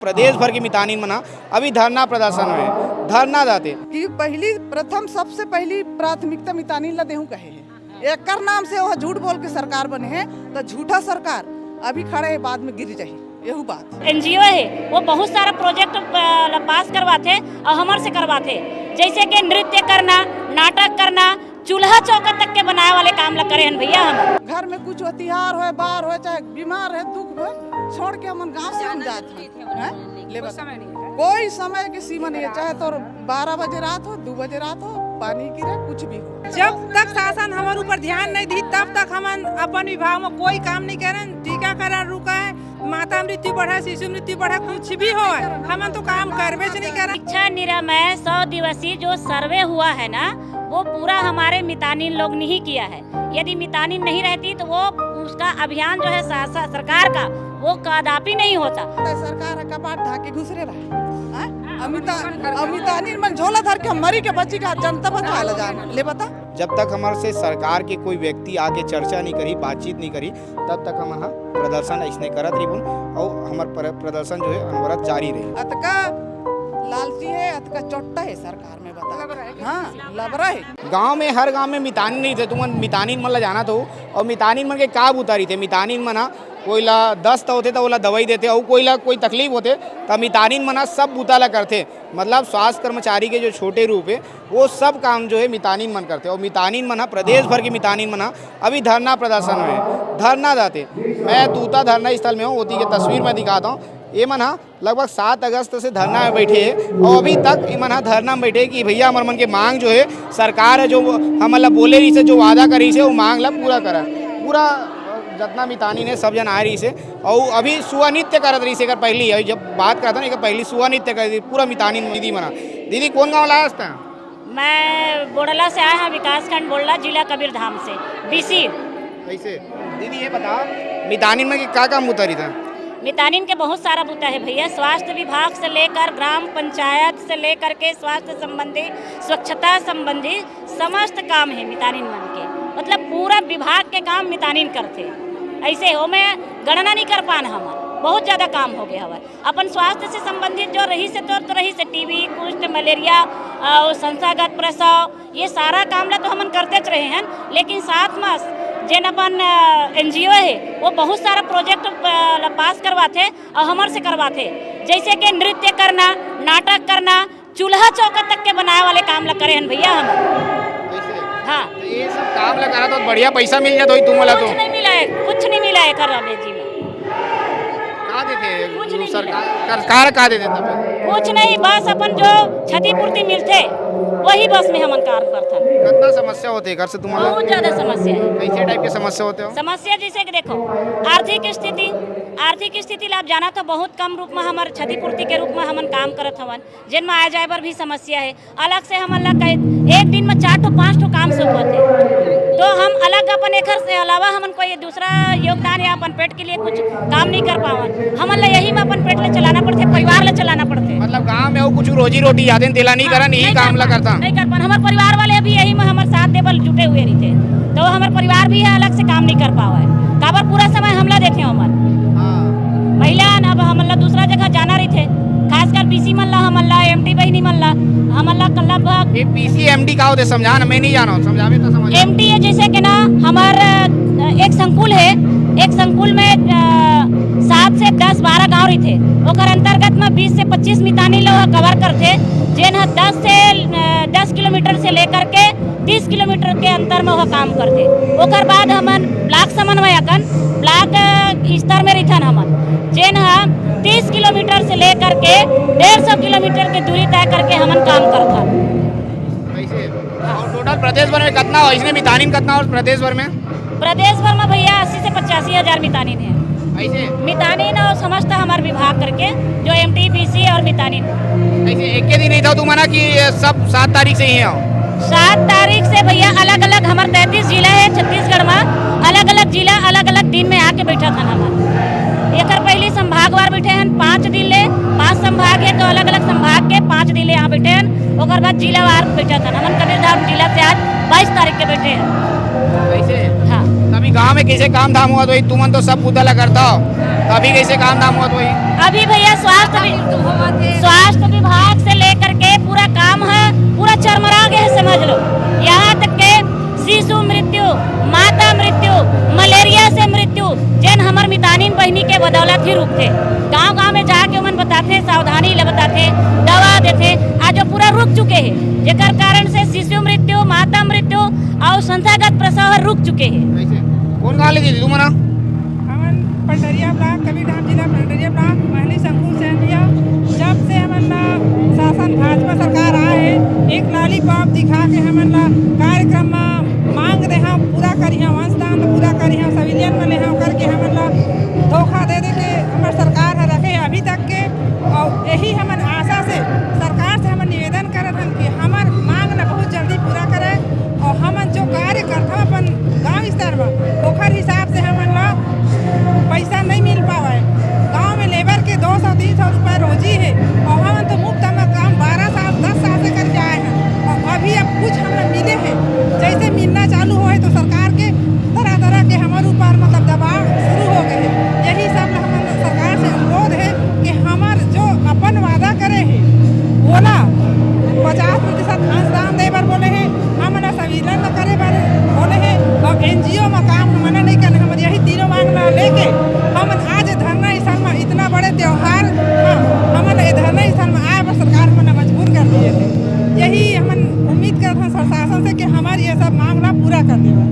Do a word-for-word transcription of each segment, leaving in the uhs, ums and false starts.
प्रदेश भर के मितानिन मन ह अभी धरना प्रदर्शन में धरना दाते। कि पहली, प्रथम, सबसे पहली प्राथमिकता मितानिन ला देहूं कहे हे। एकर नाम से वह झूठ बोल के सरकार बने हे, तो झूठा सरकार अभी खड़े हे, बाद में गिर जाही। यहू बात। एनजीओ हे, वो बहुत सारा प्रोजेक्ट, अ, पास करवाथे और हमर से करवाथे, जैसे कि नृत्य करना, नाटक करना, चूल्हा चौका तक के बनाए वाले काम ला करे हन भैया हम। घर में कुछ हो, तिहार होय, बार होय, चाहे बीमार है, दुख होय, छोड़ के हमन गांव से हम जात हन। हैं? ले बता। कोई समय के सीमा नहीं है, चाहे तोर बारह बजे रात हो, दो बजे रात हो, पानी गिरे, कुछ भी हो। जब तक शासन हमर ऊपर ध्यान नहीं दी, तब तक हमन अपन विभाग में कोई काम नहीं करन। टीकाकरण रुका है, माता मृत्यु बढ़ा, शिशु मृत्यु बढ़ा, कुछ भी हो, हमन तो काम करबे च नहीं करन। शिक्षा निरामय सौ दिवसीय जो सर्वे हुआ है ना, वो पूरा हमारे मितानिन लोग ने ही किया है। यदि मितानिन नहीं रहती तो वो, उसका अभियान जो है सा-, सा-, सरकार का, वो कदापि नहीं होता। सरकार ह कपाट ढाके घुसरे रहे। हैं? अमिता-, अमितानिन मन झोला धर के मरी के बची का जनता बता ला जाना। ले बता। जब तक हमर से सरकार के कोई व्यक्ति आके चर्चा नहीं करी, बातचीत नहीं करी, तब तक हमन ह प्रदर्शन अइसने करत रहिबन और हमर प्र-, प्रदर्शन जो है अनवरत जारी रही। अतका लालची है, अतका चोट्टा है सरकार में, बता। हाँ, लबरा है। गांव में, हर गांव में मितानिन रहिथे, तुमन मितानिन मन ला जानत हो, और मितानिन मन के का बूता रहिथे? मितानिन मन ह कोई ला दस्त होथे त ओला दवाई देथे, और कोई ला कोई तकलीफ होथे त मितानिन मन ह सब बूता ला करथे। मतलब स्वास्थ्य कर्मचारी के जो छोटे रूप है, वो सब काम जो है मितानिन मन करथे। और मितानिन मन ह, प्रदेश भर के मितानिन मन ह अभी धरना प्रदर्शन में धरना दाते। मैं तूता धरना स्थल में हूँ, ओती के तस्वीर मैं दिखाता हूँ। ये मन ह लगभग सात अगस्त से धरना में बैठे हे और अभी तक इमन ह धरना में बैठे कि भैया हमर मन के मांग जो है, सरकार ह जो हमन ला बोले रहिस हे, जो वादा करे रहिस हे, वो मांग ला पूरा करा। पूरा जतना मितानिन हे सब जन आए रहिस हे और अभी सुआ नृत्य करत रहिस हे। एकर पहली, अभी जब बात करत हन, एकर पहली सुआ नृत्य करत रहिस, पूरा मितानिन दीदी मन ह। दीदी, कौन गाँव ला आए हस तैं? मैं बोड़ला से आए हंव, विकासखंड बोड़ला, जिला कबीरधाम से, बीसी। कैसे? दीदी, ये बता, मितानिन मन के का काम बूता रहिथे? मितानिन के बहुत सारा बूता है भैया, स्वास्थ्य विभाग से लेकर, ग्राम पंचायत से लेकर के स्वास्थ्य संबंधी, स्वच्छता संबंधी समस्त काम है मितानिन मन के। मतलब पूरा विभाग के काम मितानिन करथे। ऐसे हो, मैं गणना नहीं कर पान, हमर बहुत ज्यादा काम हो गया हवय। अपन स्वास्थ्य से संबंधित जो रहिस हे, तो, तो रहिस हे, टीबी, कुष्ठ, मलेरिया, अउ संस्थागत प्रसव, ये सारा काम ला तो हमन करतेच रहे हन, लेकिन साथ में जेन अपन, अ, एनजीओ हे, वो बहुत सारा प्रोजेक्ट, अ, ला पास करवाथे अउ हमर से करवाथे, जैसे कि नृत्य करना, नाटक करना, चूल्हा चौका तक के बनाए वाले काम ला करे हन भैया हम। कैसे? हाँ। तो ये सब काम ला करा तो बढ़िया पैसा मिल जात होही तुमन ला तो। कुछ नहीं मिला है, कुछ नहीं मिला है एकर अबे जी में। का देथे? कुछ नहीं सरकार, मिला। सरकार का देथे तब? कुछ नहीं, बस अपन जो क्षतिपूर्ति मिलथे, वही बस में हमन काम करथन। कितना समस्या होथे घर से तुमन ला? बहुत ज्यादा समस्या है। कैसे टाइप के समस्या होथे हो? समस्या जैसे कि देखो, आर्थिक स्थिति, आर्थिक स्थिति ला आप जानत हो, बहुत कम रूप में हमर क्षतिपूर्ति के रूप में हमन काम करत हवन, जेन में आए जाए बर भी समस्या है। अलग से हमन ला कई, एक दिन में चार ठो पांच ठो काम सौंपत है, तो हम अलग अपन एखर से अलावा हमन कोई दूसरा योगदान या अपन पेट के लिए कुछ काम नहीं कर पावन। हमन ला यही में अपन पेट ले चलाना पड़थे, परिवार ले चलाना पड़थे। मतलब गांव में अउ कुछ रोजी रोटी जादे तेला नहीं हाँ, करन, यही नहीं काम कर ला पान, करता। नहीं कर पान। हमर परिवार वाले भी यही में हमर साथ देवल जुटे हुए रहिथे, तो हमर परिवार भी है अलग से काम नहीं कर पावे। काबर पूरा समय हमला देथे हमर हाँ। महिला न, अब हमन ला दूसरा जगह जाना रहिथे, खासकर बीसी मन ला, हमन ला एमडी बहिनी मन ला, हमन ला लगभग ये पीसी एमडी का होथे? समझा ना, मैं नहीं जाना हूँ, समझावे तो समझ। एमडी है जैसे कि ना हमर, अ, एक संकुल है, एक संकुल में, अ, सात से दस बारह गांव रहिथे, ओकर अंतर्गत में बीस से पच्चीस मितानी ला कवर करथे, जेन ह दस से, अ, दस किलोमीटर से लेकर के तीस किलोमीटर के अंतर में वह काम करथे। ओकर बाद हमन ब्लॉक समन्वयकन, ब्लॉक, अ, स्तर में रहिथन हमन, जेन ह तीस किलोमीटर से लेकर के डेढ़ सौ किलोमीटर के दूरी तय करके हमन काम करथन। कैसे? और टोटल प्रदेश भर में कितना हो, इसने मितानिन कितना हो प्रदेश भर में? प्रदेश भर में भैया अस्सी से पचासी हजार मितानिन है। ऐसे? मितानिन और समस्त हमारे विभाग करके जो एमडी, बीसी और मितानिन। ऐसे एक के दिन नहीं था तुम्हारा कि ये सब सात तारीख से ही हो? सात तारीख से भैया अलग-अलग हमर तैंतीस जिला है छत्तीसगढ़ में, अलग-अलग जिला अलग-अलग दिन में आके बैठा था हमर। एकर पहली संभागवार बैठे हैं पाँच दिन ले, पाँच संभाग है तो अलग-अलग संभाग के पाँच दिन ले यहाँ बैठे हैं, ओकर बाद जिलावार बैठा था। हमन कबीरधाम जिला से आज बाईस तारीख के बैठे हैं। ऐसे? हाँ। अभी गांव में कैसे काम धाम होवत होही? तुमन तो सब बुता ला करता हो, तो अभी कैसे काम धाम होवत होही? अभी भैया स्वास्थ्य वि-, स्वास्थ्य विभाग से लेकर के पूरा काम है, पूरा चरमरा गए है, समझ लो। यहाँ तक के शिशु मृत्यु, माता मृत्यु, मलेरिया से मृत्यु, जेन हमर मितानिन बहिनी के बदौलत ही रुकथे। गांव गांव में जाके ओमन बताथे, सावधानी ले बताथे, दवा देथे। आज वो पूरा रुक चुके हे, जेकर कारण से शिशु मृत्यु, माता मृत्यु और संस्थागत प्रसव हर रुक चुके हे। कैसे? कौन गांव ले दीदी तुमन? हमन पंडरिया ब्लॉक, कबीरधाम जिला पंडरिया ब्लॉक, महली शंकुर सेन भैया। जब से हमन ला शासन भाजपा सरकार आए हे, एक लॉलीपॉप दिखा के हमन ला कार्यक्रम में मांग दे हम पूरा करिहा, वंशदान पूरा करिहा, सिविलियन में ले हम करके हमन ला धोखा दे दे के हमर सरकार ह रखे अभी तक के। और यही हमन आशा से सरकार से हमन निवेदन करत हन कि हमर मांग ला बहुत जल्दी पूरा करे और हमन जो कार्य करथन अपन गांव स्तर में, ओखर हिसाब से हमन ला पैसा नहीं मिल पावे। गांव में लेबर के दो सौ तीन सौ रुपए रोजी है और हमन तो मुफ्त में काम बारह साल, दस साल से करके आए हैं और अभी अब कुछ हमें मिले हैं। जैसे मिलना चालू होए तो सरकार के तरह तरह के हमर ऊपर मतलब दबाव शुरू हो गए हैं। यही सब हमन सरकार से अनुरोध है कि हमर जो अपन वादा करे हैं, ओला पचास प्रतिशत अंशदान दे बर बोले हैं, हमन ला संविलियन करे बर बोले हैं और एनजीओ में काम हमन ला नहीं करने। हमन यही तीनों मांग ला लेके हमन आज धरना स्थल में, इतना बड़े त्योहार में हमन ला ये धरना स्थल में आए बर सरकार हमन ला मजबूर कर दिए हैं। यही हमन उम्मीद करत हन प्रशासन से कि हमर ये सब मांग ला पूरा कर देवा।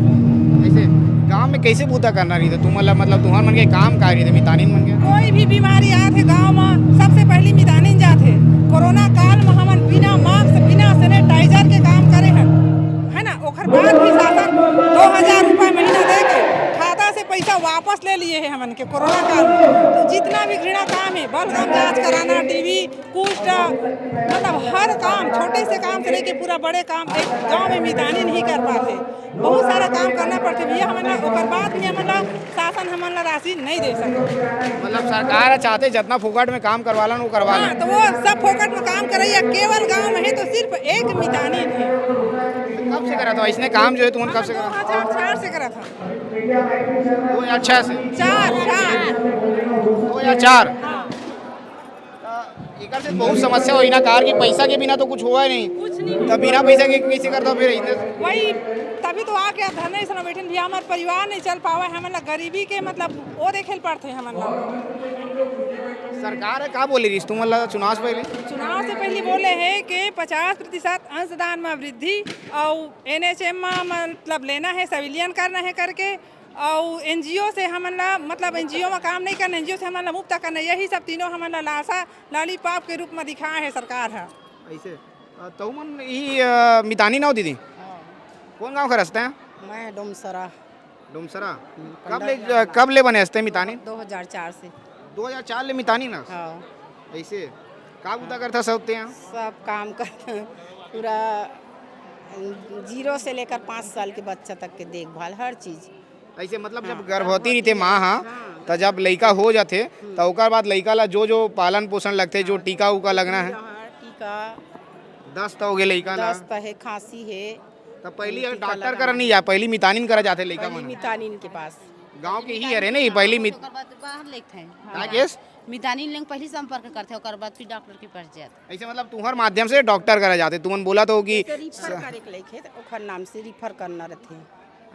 ऐसे गांव में कैसे बूता करना रही? तुमन ला मतलब तुहर मन के काम का रही, मितानिन मन के? कोई भी बीमारी आत है गांव में, सबसे पहली मितानिन जात है। कोरोना काल में हमन बिना मास्क, बिना सैनिटाइजर के काम करे हन, है ना? ओकर बाद भी शासन दो हजार रुपए महीना दे के खाता से पैसा वापस ले लिए है हमन के कोरोना काल में। तो जितना भी घृणा काम है, बलगम जांच कराना, टीबी, कुष्ठ, मतलब हर काम, छोटे से काम से लेके पूरा बड़े काम एक गांव में मितानिन ही कर पाथे। बहुत सारा काम करना पड़थे भैया हमन ला, ओकर बाद भी हमन ला शासन हमन ला राशि नहीं दे सके। मतलब सरकार चाहथे जितना फोकट में काम करवालन वो करवा हाँ, लें। तो वो सब फोकट में काम करैया केवल गांव में है तो सिर्फ एक मितानिन है। कब से करत हो इसने काम जो है तुमन कब से करत हो? दो हज़ार चार से करत हन। दो हज़ार छह से? चार, चार। दो हज़ार चार। हाँ। त एकर से बहुत समस्या होही ना कार कि पैसा के बिना तो कुछ होवय नहीं। कुछ नहीं। त बिना पैसा के कैसे करता फिर इतने? वही, तभी तो आके अब धरने से बैठन भैया, हमार परिवार नहीं चल पावे, हमन ला गरीबी के मतलब वो देखे ल पड़थे हमन ला। सरकार ह का बोले रहिस तुमन ला चुनाव से पहले? चुनाव से पहले बोले है कि पचास प्रतिशत अंशदान में वृद्धि और एनएचएम में मतलब लेना है, सिविलियन करना है करके, अउ एनजीओ से हमन ला, मतलब एनजीओ म काम नहीं करना, एनजीओ से हमन ला मुफ्त करना, यही सब तीनों हमन ला लालसा लॉलीपॉप के रूप म दिखाए हे सरकार ह। ऐसे, अ, तहु मन ही, अ, मितानी नव दीदी? हाँ। कौन गांव के रस्ते हैं? मैं डोमसरा। डोमसरा? हम्म, कब ले, पंडरिया। कब ले बने हस्ते मितानी? दो हज़ार चार से। दो हज़ार चार ले मितानी ना? हाँ। ऐसे, का बुता करता सब ते हैं? सब काम करता, पूरा जीरो से लेकर पाँच साल के बच्चा तक के देखभाल, हर चीज। ऐसे मतलब जब हाँ, गर्भवती रहिथे माँ ह, हाँ। त जब लइका हो जाथे, हम्म। त ओकर बाद लइका ला जो जो पालन पोषण लगथे, जो हाँ, टीका उका लगना है। हाँ, टीका। दस्त हो गे लइका ला। दस्त है, खांसी है। त पहली टीका डॉक्टर लगाना करा नहीं है। जा, पहली मितानिन करा जाथे लइका पहली मन। मितानिन के पास। गांव के ही हरे नहीं, पहली मित- ओकर बाद बाहर लेके थे। का केस? मितानिन लेंग पहली संपर्क करथे, ओकर बाद फिर डॉक्टर के पास जाथे। ऐसे मतलब तुम्हार माध्यम से डॉक्टर करा जाथे, तुमन बोला तो कि जैसे रिफर करे के लइक हे, त ओखर नाम से रिफर करना रथे।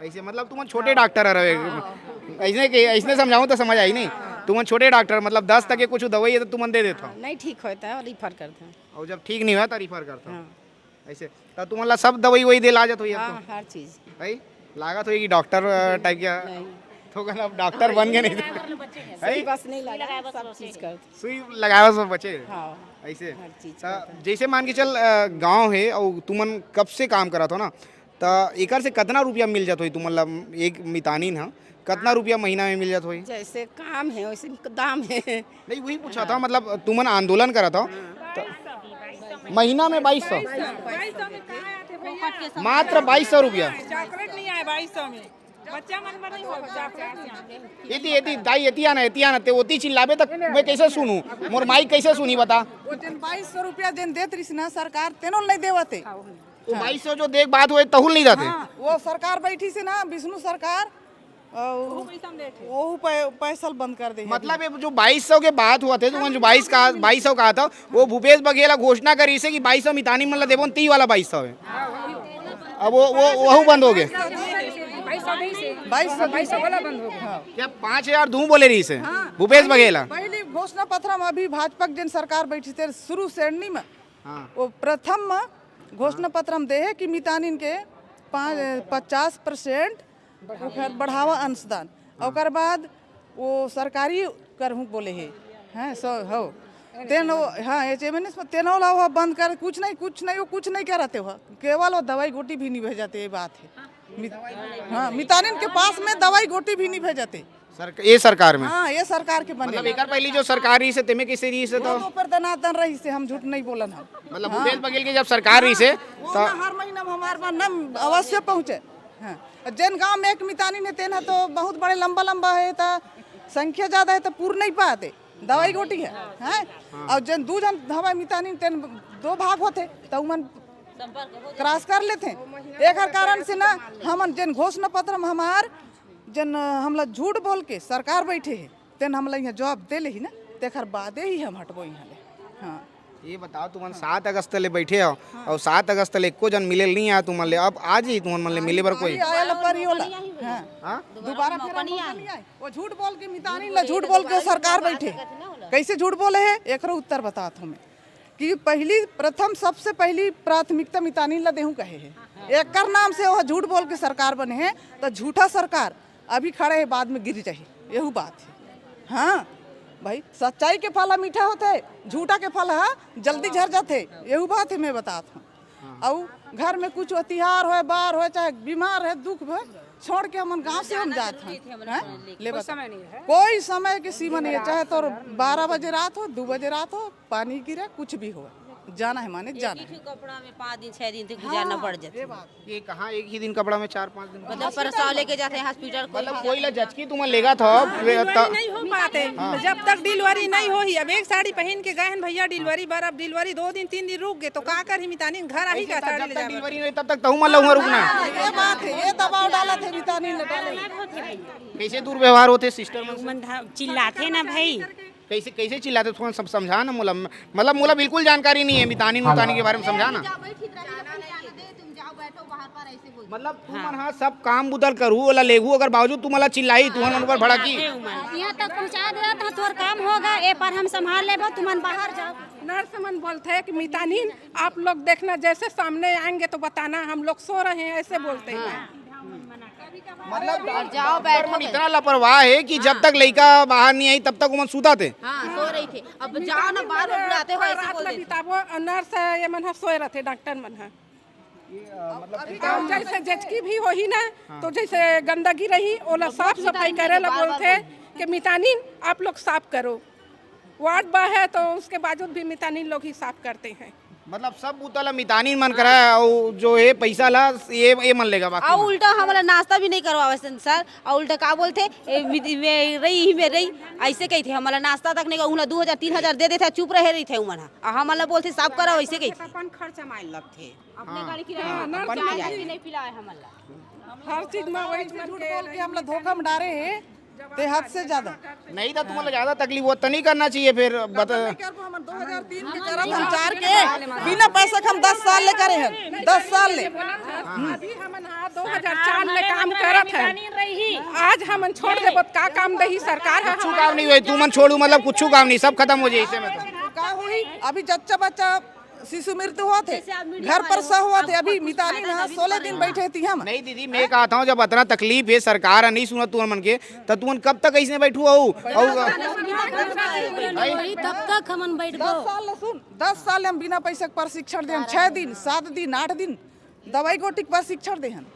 ऐसे मतलब तुमन छोटे हाँ। डॉक्टर हरे। हाँ। ऐसे के, ऐसने समझाऊं तो समझ आई नहीं। हाँ। तुमन छोटे डॉक्टर, मतलब दस तक के कुछ दवाई है तो तुमन दे देता। हाँ, नहीं ठीक होता है, रिफर करते हैं। और जब ठीक नहीं हुआ तो रिफर करता। हाँ। ऐसे तो तुमन ला सब दवाई वही दे ला जात होई अब तो? हाँ, हर चीज। है? लागत होई कि डॉक्टर, अ, टाइप का? नहीं। तो कहना अब डॉक्टर बन गए नहीं तो। है? बस नहीं लगा, सब चीज कर। सुई लगाए बस बचे? हाँ। ऐसे? हर चीज त करता है। जैसे मान के चल, अ, गांव है और तुमन कब से काम करत हो ना, त एकर से कतना रुपया मिल जात होई तुमन ला एक मितानिन ह? कतना रुपया महीना में मिल जात होई? जैसे काम है, वैसे दाम है। नहीं, वही पूछा था, मतलब तुमन आंदोलन करत हो, हाँ। त महीना में बाईस सौ? बाईस सौ में कहाँ आते भैया? मात्र बाईस सौ रुपया? चॉकलेट नहीं आए बाईस सौ में। बच्चा मन बर नहीं हो, चॉकलेट नहीं आए। एती, एती, दाई, एती आना, एती आना, ते ओती चिल्लाबे त मैं कैसे सुनूं? मोर माई कैसे सुनी बता? वो जेन बाईस सौ रुपया जेन देत रहिस ना सरकार, तेनो नहीं देवत हे। वो बाईस सौ जो देख बात हुए, तहुल नहीं जाते। हाँ, वो सरकार बैठी से ना, विष्णु सरकार, अउ वहू पै-, पैसा ल बंद कर दे हे। मतलब, ये जो बाईस सौ के बात होवत हे, जो बाईस का, बाईस सौ का था, वो भूपेश बघेल ह घोषणा करिस हे कि बाईस सौ मितानिन मन ला देबो, ती वाला बाईस सौ हे। अब वो, वो, वहू बंद हो गे। बाईस सौ, बाईस सौ वाला बंद हो गे। हाँ। क्या पाँच हजार दूहूँ बोले रहिस हे भूपेश बघेल ह? पहिली घोषणा पत्र म अभी भाजपा के जेन सरकार बैठिस हे शुरू श्रेणी म, हाँ। वो प्रथम म घोषणा पत्र म दे हे कि मितानिन के पाँच, पचास percent ओकर बढ़ावा अनुदान। हाँ। ओकर बाद वो सरकारी करहूँ बोले हे, हैं, सो, हो। तेन वो, हाँ, एच एम एन एस में तेन वाला वो बंद कर, कुछ नहीं, कुछ नहीं, वो कुछ नहीं करत हे वो। केवल वो दवाई गोटी भी नहीं भेजत हे, ये बात हे। मि-, हाँ, मितानिन के पास में दवाई गोटी भी नहीं भेजत हे। सर, ये सरकार में? हाँ, ये सरकार के बने। मतलब, एकर पहिली जो सरकार रहिस हे, तेमे कइसे रहिस हे वो तो? तो ओकर दनादन रहिस हे, हम झूठ नहीं बोलन हम। मतलब, हाँ। भूपेश बघेल के जब सरकार रहिस हे, वो तो ना हर महीना में हमार बर ना अवश्य पहुँचे। हाँ। जेन गांव में एक मितानिन हे, तेन ह तो बहुत बड़े लंबा लंबा हे, त संख्या ज्यादा हे, त पूर नहीं पाते, दवाई गोटी हे, हैं? हाँ। अउ जेन दू झन हवय मितानिन, तेन दो भाग होथे, त उमन cross कर लेथे। एकर कारण से ना, हमन जेन घोषणा पत्र में हमार, जेन, अ, हमला झूठ बोल के सरकार बैठे हे, तेन हमला इहाँ जवाब दे लेही ना, तेकर बादे ही हम हटबो इहाँ ले। हाँ। ये बताओ, तुमन सात अगस्त ले बैठे हो, हाँ। अउ सात अगस्त ले एको जन मिले ल नहीं आया तुमन ले, अब आ जाही तुमन मन ले मिले बर कोई? अरे, आए ला परी ओला। हाँ। हाँ? दोबारा फिर हम नहीं आए। वो झूठ बोल के मितानिन ला, झूठ बोल के सरकार बैठे। कैसे झूठ बोले हे, एकरो उत्तर बतात हूँ मैं। कि पहिली, प्रथम, सबसे पहिली प्राथमिकता मितानिन ला देहूँ कहे हे। एकर नाम से वो झूठ बोल के सरकार बने हे, त झूठा सरकार अभी खड़े हे, बाद में गिर जाही, यहू बात हे। हाँ भाई, सच्चाई के फल ह मीठा होथे, झूठा के फल ह जल्दी झर जाथे, यहू बात हे, मैं बतात हूँ। हाँ। अउ घर में कुछ तिहार होय, बार होय, चाहे बीमार हे, दुख होय, छोड़ के हमन गाँव से हम जात हन। हैं? ले कोई बता। समय नहीं है। कोई समय के सीमा नहीं है, चाहे तोर बारह बजे रात हो, दो बजे रात हो, पानी गिरे, कुछ भी हो, जाना है माने एक जाना ही है। ठो कपड़ा में पाँच दिन, छह दिन तक गुजारना हाँ, पड़ जाता ये है। बात। ये कहाँ एक ही दिन कपड़ा में चार पाँच दिन? मतलब परसाव लेके जाते हैं हॉस्पिटल को। मतलब कोई ला जचकी तुमन लेगत हो, हाँ, वे डिलीवरी त- नहीं हो पाते। हाँ। जब तक डिलीवरी नहीं होही, अब एक साड़ी पहन के गए हैं भैया डिलीवरी बर, अब डिलीवरी दो दिन तीन दिन रुक गए तो का करही मितानिन, घर आही ऐसे का त साड़ी जब ले तक जाए बर? डिलीवरी नहीं तब तक तहू मन ला उहाँ रुकना है। हाँ, ये बात है, ये दबाव डालत हे मितानिन ला डाले। कैसे दुर्व्यवहार होथे सिस्टर मन से? मन धा-, चिल्लाथे ना भाई। कैसे, कैसे चिल्लाथे? थोड़ा सब समझा ना मोला, मतलब मोला बिल्कुल जानकारी नहीं है मितानिन मुतानिन के बारे में, समझा ना। मतलब तुमन हा सब काम बुता ल करहू, ओला लेगहू, अगर बावजूद तुमन ला चिल्लाही, तुमन मन ऊपर भड़कही। यहाँ तक पहुँचा देत ह, तोर काम होगा, ए पर हम संभाल लेबो, तुमन बाहर जाओ। नर्स मन बोलथे कि मितानिन, आप लोग देखना, जैसे सामने आएंगे तो बताना, हम लोग सो रहे हैं, ऐसे बोलते हैं। मतलब और जाओ, डॉक्टर बैठो मन भाई। इतना लापरवाह हे कि जब हाँ। तक लइका बाहर नहीं आही, तब तक ओमन सुतत हे। हाँ, सो रहिथे। अब जाओ ना, बाहर में बुलाते हो, ऐसे रात बोल में देते। बिताबो, और नर्स हे, ये मन ह सोए रहिथे, डॉक्टर मन ह। ये, अ, मतलब अभी गाँव जैसे जचकी भी होही ना, हाँ। तो जैसे गंदगी रही, ओला साफ सफाई करे ला बोलथे कि मितानिन आप लोग साफ करो। वार्ड बा है तो उसके बावजूद भी मितानिन लोग ही साफ करते हैं। मतलब सब बूता ला मितानिन मन करा, अउ जो ये पैसा ला ये, ये मन लेगा बाकी अउ मन। उल्टा हमला नाश्ता भी नहीं करवावे सन सर, अउ उल्टा का बोलथे, "ए, मि-, मैं रही ही मैं रही", ऐसे कहिथे। हमला नाश्ता तक नहीं, उनला दू हजार तीन हजार दे देथे, चुप रहे रहिथे उमन ह। आ हमला बोलथे, "साफ करा", वैसे कहिथे। अपन खर्चा मार लगथे। अपने हाँ। गाड़ी किराया हाँ, में अपन चाय किराया। भी नहीं पिलाए हमला। हर चीज में वही झूठ बोल के हमला धोखा में डारे हे, ते हद से ज्यादा। नहीं तो तुमला ज्यादा तकलीफ होत तो नहीं करना चाहिए फिर। बता। नहीं करबो, हमन दो हजार तीन के करत हन, चार के, बिना पैसा के हम दस साल ले करे हन, दस साल ले। अभी हमन हा दो हजार चार ले काम करत हन, आज हमन छोड़ देबो त का काम देही सरकार ह? कुछ काम नहीं होई, तुमन छोड़ू मतलब कुछ काम नहीं, सब खत्म हो जाए इसे में तो। का होई? अभी जच्चा बच्चा शिशु मृत्यु होत हे, जैसे आप मीडिया घर वाले पर हो, सह होत हे, आपको अभी कुछ मितानी फायदा ना तभी सोलह तो दिन नहीं बैठे थी हम। नहीं दीदी, मैं कहत हूँ, जब अतना तकलीफ हे, सरकार ह नहीं सुनत तुमन मन के, त तुमन कब तक ऐसने बैठू हो? अउ वही तब तक हमन बैठबो। दस साल ले सुन, दस साल ले हम बिना पैसा के प्रशिक्षण देहन, छह दिन, सात दिन, आठ दिन दवाई गोटी के प्रशिक्षण देहन,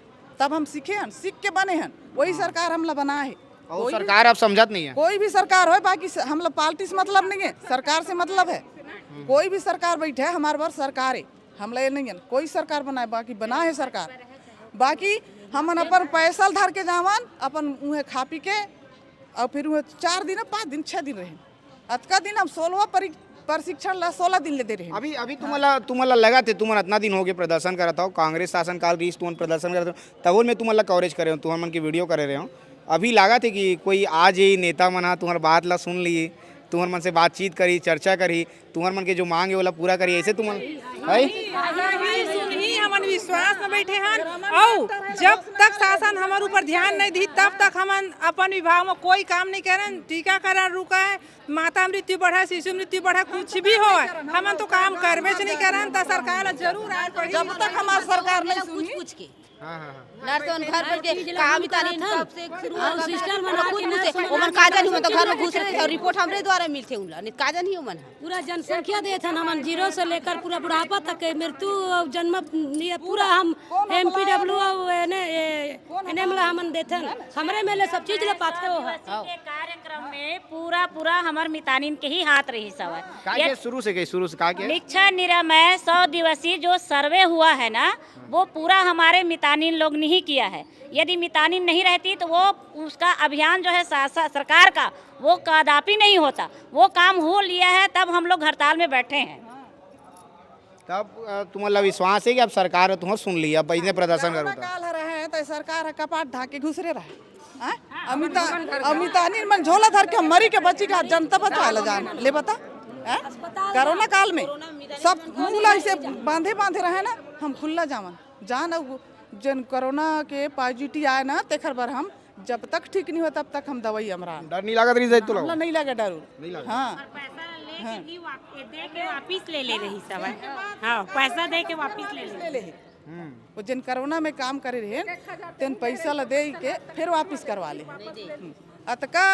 तब हम सीखे हन, सीख के बने हन, वही सरकार हमला बनाए हे। अउ कोई भी सरकार अब समझत नहीं है। कोई भी सरकार होय, बाकी स-, हमला पार्टी से मतलब नहीं है, सरकार से मतलब है। कोई भी सरकार बैठे, हमारे बर सरकार है, हमला ये नहीं है, कोई सरकार बनाए, बाकी बना है सरकार। बाकी हमन अपन पैसा ल धर के जावन, अपन उहे खा पी के, अउ फिर उहे चार दिन, पाँच दिन, छह दिन रहेन। अतका दिन हम सोलह परि-, प्रशिक्षण ला सोलह दिन ले दे रहेन। अभी, अभी तुमला, तुमला लगत हे, तुमन अतना दिन हो गए प्रदर्शन करत हो, कांग्रेस शासन काल रहिस, तुमन प्रदर्शन करत हो, तभो में तुमला कवरेज करे हो, तुमन मन के वीडियो करे रहे हो, अभी लागत हे कि कोई आ जाही नेता मन ह, तुंहर बात ला सुन लिही, तुंहर मन से बातचीत करही, चर्चा करही, तुंहर मन के जो मांग हे, ओला पूरा करही, ऐसे तुमन है? सुनही, हमन विश्वास में बैठे हन। अउ जब तक शासन हमर ऊपर ध्यान नहीं दी, तब तक हमन अपन विभाग में कोई काम नहीं करन। टीकाकरण रुका है, माता मृत्यु बढ़ा, शिशु मृत्यु बढ़ा, कुछ भी हो, हमन तो काम करबे नहीं करन। त सरकार ला जरूर आए पड़ी। जब तक हमार सरकार नहीं सुनी। नर्स मन घर पर के काम ही तानी, कब से शुरू होगा, सिस्टर मन कुछ पूछे, ओमन का जानी, ओमन तो घर में घुस रहे और रिपोर्ट हमरे द्वारा मिलते उनला, नहीं का जानी ओमन ह। पूरा जनसंख्या देत हन हमन, जीरो से लेकर पूरा बुढ़ापा तक के, मृत्यु और जन्म, ये पूरा हम एमपीडब्ल्यू और एनएम ला हमन देथन, हमरे मेले सब चीज ले पाथे हो। के कार्यक्रम में पूरा पूरा हमर मितानिन के ही हाथ रही सवय। का के शुरू से गई, शुरू से का के? निक्षय निरामय सौ दिवसीय जो सर्वे हुआ है ना, वो पूरा हमारे मितानिन लोग ने ही किया है। यदि मितानिन नहीं रहती तो वो उसका अभियान जो है सा, सा, सरकार का, वो कदापि नहीं होता। वो काम हो लिया है, तब हम लोग हड़ताल में बैठे हैं। तब अ, तुमन ला विश्वास है कि अब सरकार ह तुंहर सुन ली, अब इसने प्रदर्शन करो त। काल रहे त सरकार ह कपाट ढाके घुसरे रहे। हाँ? अमिता अमितानी मन झोला धर के हम मरी के बची का जनता बचा ले जान ले बता। हाँ? कोरोना काल में सब मुंह ला ऐसे बांधे बांधे रहे ना, हम खुल्ला जावन जान। अब जन कोरोना के पॉजिटिव आए ना, तेखर बर हम जब तक ठीक नहीं हो तब तक हम दवाई हमरा डर नहीं लागत रही जाए तो हमला नहीं लगे डर। नहीं लगे। हाँ। पैसा लेके भी वाप- दे के वापिस ले ले रही सब। हाँ, पैसा दे के वापिस ले ले ले। वो जिन कोरोना में काम करे रहे, तेन पैसा ला दे के फिर वापिस करवा ले। हम्म। अतका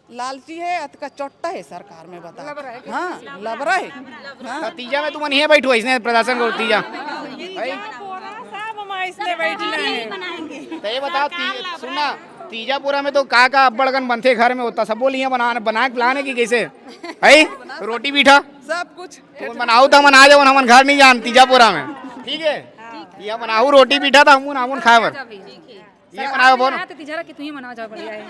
लालची है, अतका चोट्टा है सरकार में, बता। हाँ, लबरा है। हाँ। त तीजा में तुमन इहे बैठो, इसने प्रदर्शन करो तीजा। भाई, सब हम इसने बैठना है। तो ये बताओ, ती, सुनना, तीजापुरा में तो का का अब्बड़गन बनथे घर में, होता सब बोल इहाँ बना बना के लाने की कैसे है? रोटी पीठा सब कुछ। तो बनाओ तो हमन आ जाओ, हमन घर नहीं जान तीजापुरा में, ठीक है? यहाँ बनाओ रोटी पीठा तो हमन हमन खाए बर। ये बनाओ बोल। तो तीजरा की तू ही मना जाओ, बढ़िया है।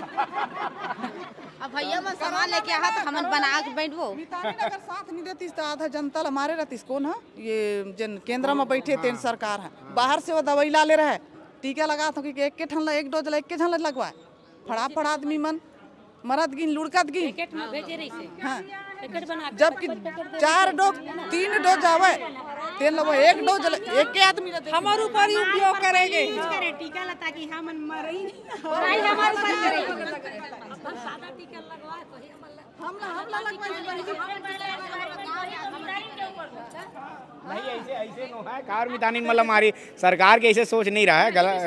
अब भैया मन सामान लेके आहा तो हमन बना के बैठबो। मितानी अगर साथ नहीं देतीस तो आधा जनता ला मारे रहतीस। कौन है ये जन केंद्र में बैठे तेन सरकार है, बाहर से वो दवाई ला ले रहे, टीका लगा तो कि एक के ठन ला, एक डोज ला एक के ठन ला लगवाए। फड़ाफड़ आदमी मन मरत गिन, लुढ़कत गिन। पैकेट में भेजे रही से। हाँ। पैकेट बना के जबकि चार डोज, तीन डोज आवे, तेन ला वो एक डोज ला एक के आदमी ला दे। हमारे ऊपर ही उपयोग करेंगे। टीका ला ताकि हम मरई। भाई हमारे ऊपर करे। हमला हमला लगवा भाई ऐसे ऐसे नो है, कार मितानी मतलब हमारी सरकार के ऐसे सोच नहीं रहा है, गलत।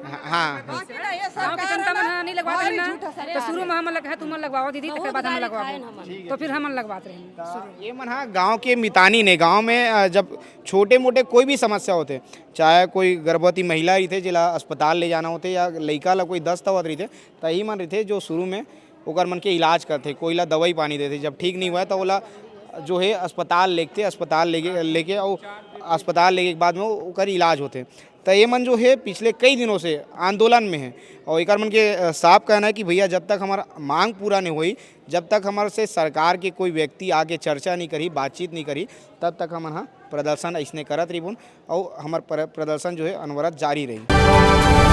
हाँ, हाँ। गाँव के जनता मन ह नहीं लगवात रहे ना, तो शुरू में हमन लग है, तुमन लगवाओ दीदी, तेकर बाद हम लगवाओ, तो फिर हमन लगवात रहे। ये मन हा गांव के मितानी ने गांव में अ, जब छोटे मोटे कोई भी समस्या होते, चाहे कोई गर्भवती महिला रहिथे जेला अस्पताल ले जाना होते या लइका ला कोई दस्त आवत रहिथे, त ही मन रहिथे जो शुरू में ओकर मन के इलाज करथे, कोई ला दवाई पानी देथे। जब ठीक नहीं हुआ तो ओला जो है अस्पताल लेके अस्पताल लेके लेके और अस्पताल लेके के बाद में ओकर इलाज होथे। त ये मन जो है पिछले कई दिनों से आंदोलन में है और एकर मन के अ, साफ कहना है कि भैया जब तक हमारा मांग पूरा नहीं हुई, जब तक हमारे से सरकार के कोई व्यक्ति आके चर्चा नहीं करी, बातचीत नहीं करी, तब तक हमन ह प्रदर्शन ऐसने करत रहिबुन और हमार प्र- प्रदर्शन जो है अनवरत जारी रही।